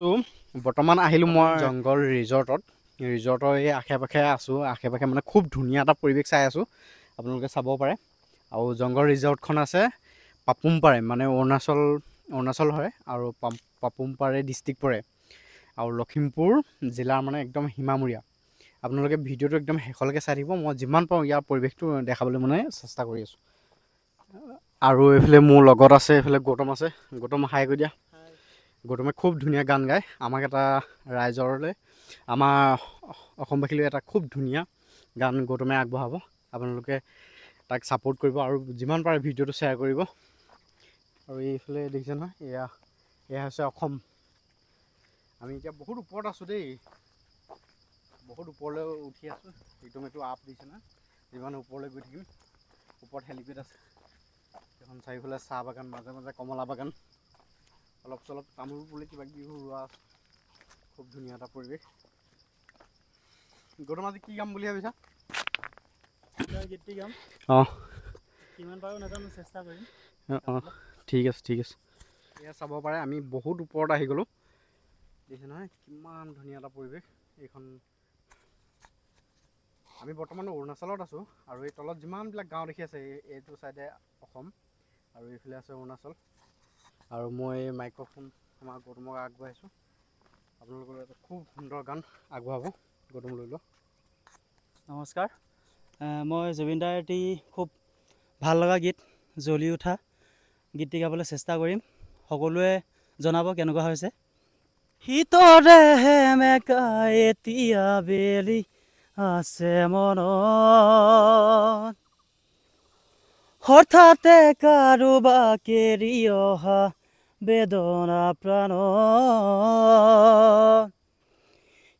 বৰ্তমান আহিলোঁ মই জংঘল ৰিজৰ্টত। ৰিজৰ্টৰ এই আশে পাশে আছোঁ, আশে পাশে মানে খুব ধুনীয়া এটা পৰিৱেশ চাই আছোঁ, আপোনালোকে চাব পাৰে। আৰু জংঘল ৰিজৰ্টখন আছে পাপুমপাৰে, মানে অৰুণাচল হয় আৰু পাপুমপাৰে ডিষ্ট্ৰিক্ট পৰে আৰু লখিমপুৰ জিলাৰ মানে একদম সীমামূৰীয়া। আপোনালোকে ভিডিঅ'টো একদম শেষলৈকে চাই থাকিব, মই যিমান পাৰোঁ ইয়াৰ পৰিৱেশটো দেখাবলৈ মানে চেষ্টা কৰি আছোঁ। আৰু এইফালে মোৰ লগত আছে, এইফালে গৌতম আছে। গৌতম, হাই কৰি দিয়া। গৌতমে খুব ধুনীয়া গান গায়। আমাক এটা ৰাইজৰলৈ, আমাৰ অসমবাসীলৈ এটা খুব ধুনীয়া গান গৌতমে আগবঢ়াব। আপোনালোকে তাক ছাপোৰ্ট কৰিব আৰু যিমান পাৰে ভিডিঅ'টো শ্বেয়াৰ কৰিব। আৰু এইফালে দেখিছে নহয়, এয়া হৈছে অসম। আমি এতিয়া বহুত ওপৰত আছোঁ দেই, বহুত ওপৰলৈ উঠি আছোঁ। একদম এইটো আপ দিছে নহয়, যিমান ওপৰলৈ গৈ থাকিম। ওপৰত হেলিপেড আছে এখন, চাৰিওফালে চাহ বাগান, মাজে মাজে কমলা বাগান, অলপ চলপ তামোল পুলি কিবা কিবি ৰোৱা আছে। খুব ধুনীয়া এটা পৰিৱেশ। গৌতম, আজি কি গাম বুলি ভাবিছা? গীতটি গাম। অঁ, কিমান পাৰোঁ নাজানো, চেষ্টা কৰিম। অঁ, ঠিক আছে, ঠিক আছে। এয়া চাব পাৰে, আমি বহুত ওপৰত আহি গ'লোঁ। দেখিছে নহয় কিমান ধুনীয়া এটা পৰিৱেশ এইখন। আমি বৰ্তমান অৰুণাচলত আছোঁ আৰু এই তলত যিমানবিলাক গাঁও দেখি আছে, এইটো চাইডে অসম আৰু এইফালে আছে অৰুণাচল। আৰু মই এই মাইক্ৰফোন আমাৰ গৌতমক আগবঢ়াইছোঁ, আপোনালোকৰ এটা খুব সুন্দৰ গান আগবঢ়াব। গৌতম, লৈ লোৱা। নমস্কাৰ, মই জুবিন দাৰ এটি খুব ভাল লগা গীত জ্বলি উঠা গীতটি গাবলৈ চেষ্টা কৰিম। সকলোৱে জনাব কেনেকুৱা হৈছে। শীতৰে সেমেকা এতিয়া বেলি আছে মনত, হঠাতে কাৰোবাক এৰি অহা বেদনা প্ৰাণ,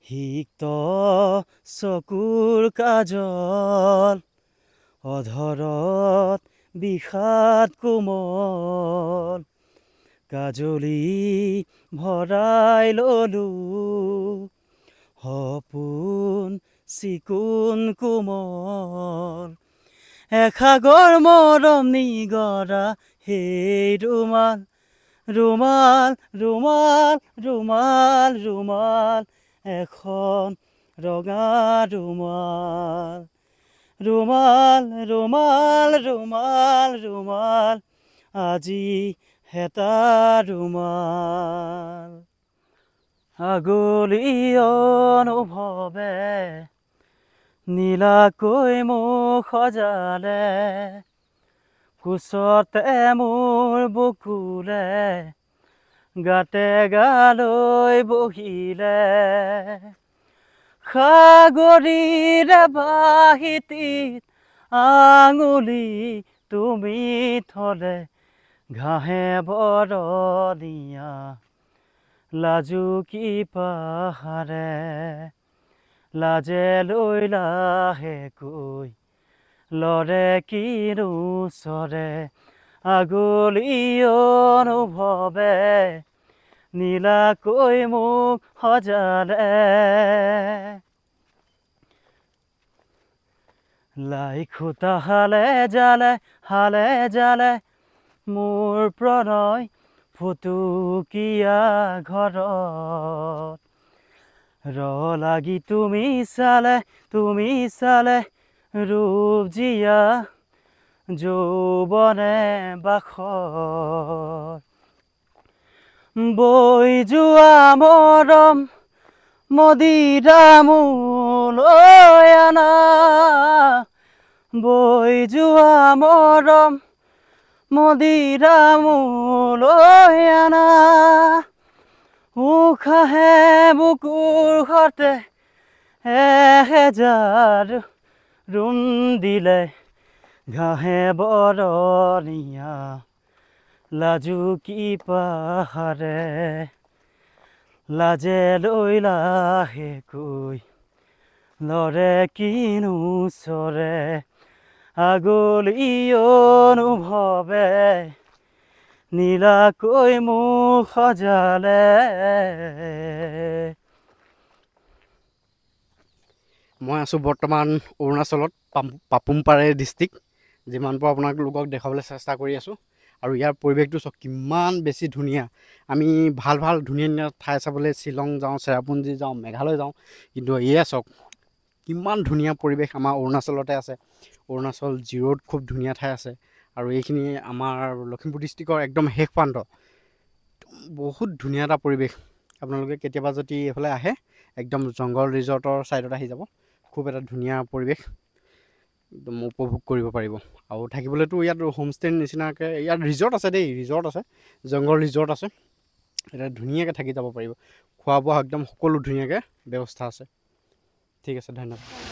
সিক্ত চকুৰ কাজল, অধৰত বিষাদ কোমল, কাজলি ভৰাই ললো সপোন চিকুণ কোমল, এসাগৰ মৰম নিগৰা সেই ৰুমাল, ৰুমাল, ৰুমাল, ৰুমাল, ৰুমাল, এখন ৰঙা ৰুমাল, ৰুমাল, ৰুমাল, ৰুমাল, ৰুমাল, আজি হেতা ৰুমাল। আগলি অনুভৱে নীলাকৈ মোক সজালে, কোচতে মোৰ বুকুলে গাতে গালৈ বহিলে, সাগৰীৰে বাহিতিত আঙুলি তুমি থলে, ঘাঁহে বৰণীয়া লাজুকী পাহাৰে, লাজে লৈ লাহেকৈ লৰে কিনো চৰে, আগলি অনুভৱে নীলাকৈ মোক সজালে। লাই খুটা হালে জালে হালে জালে মোৰ প্ৰণয় ফুটুকীয়া ঘৰত, ৰ লাগি তুমি চালে, তুমি চালে ৰূপ জীয়া যৌৱনে বাসৰ, বৈ যোৱা মৰম মদিৰা মোলৈ আনা, বৈ যোৱা মৰম মদিৰা মোলৈ আনা, উশাহে বুকুৰ সতে এহেজাৰ ৰুম দিলে, ঘাঁহে বৰণীয়া লাজুকী পাহাৰে, লাজে লৈ লাহেকৈ লৰে কিনো চৰে, আগলি অনুভৱে নীলাকৈ মোক সজালে। মই আছোঁ বৰ্তমান অৰুণাচলত, পাপুমপাৰে ডিষ্ট্ৰিক্ট। যিমান পাৰোঁ আপোনালোকক দেখুৱাবলৈ চেষ্টা কৰি আছোঁ। আৰু ইয়াৰ পৰিৱেশটো চাওক কিমান বেছি ধুনীয়া। আমি ভাল ভাল ধুনীয়া ধুনীয়া ঠাই চাবলৈ শ্বিলং যাওঁ, চেৰাপুঞ্জী যাওঁ, মেঘালয় যাওঁ, কিন্তু এয়া চাওক কিমান ধুনীয়া পৰিৱেশ আমাৰ অৰুণাচলতে আছে। অৰুণাচল জিৰ'ত খুব ধুনীয়া ঠাই আছে। আৰু এইখিনি আমাৰ লখিমপুৰ ডিষ্ট্ৰিক্টৰ একদম শেষ প্ৰান্ত, বহুত ধুনীয়া এটা পৰিৱেশ। আপোনালোকে কেতিয়াবা যদি এইফালে আহে, একদম জংঘল ৰিজৰ্টৰ ছাইডত আহি যাব, খুব এটা ধুনীয়া পৰিৱেশ একদম উপভোগ কৰিব পাৰিব। আৰু থাকিবলৈতো ইয়াত হোমষ্টে নিচিনাকৈ ইয়াত ৰিজৰ্ট আছে দেই, ৰিজৰ্ট আছে, জংঘল ৰিজৰ্ট আছে। এতিয়া ধুনীয়াকৈ থাকি যাব পাৰিব, খোৱা বোৱা একদম সকলো ধুনীয়াকৈ ব্যৱস্থা আছে। ঠিক আছে, ধন্যবাদ।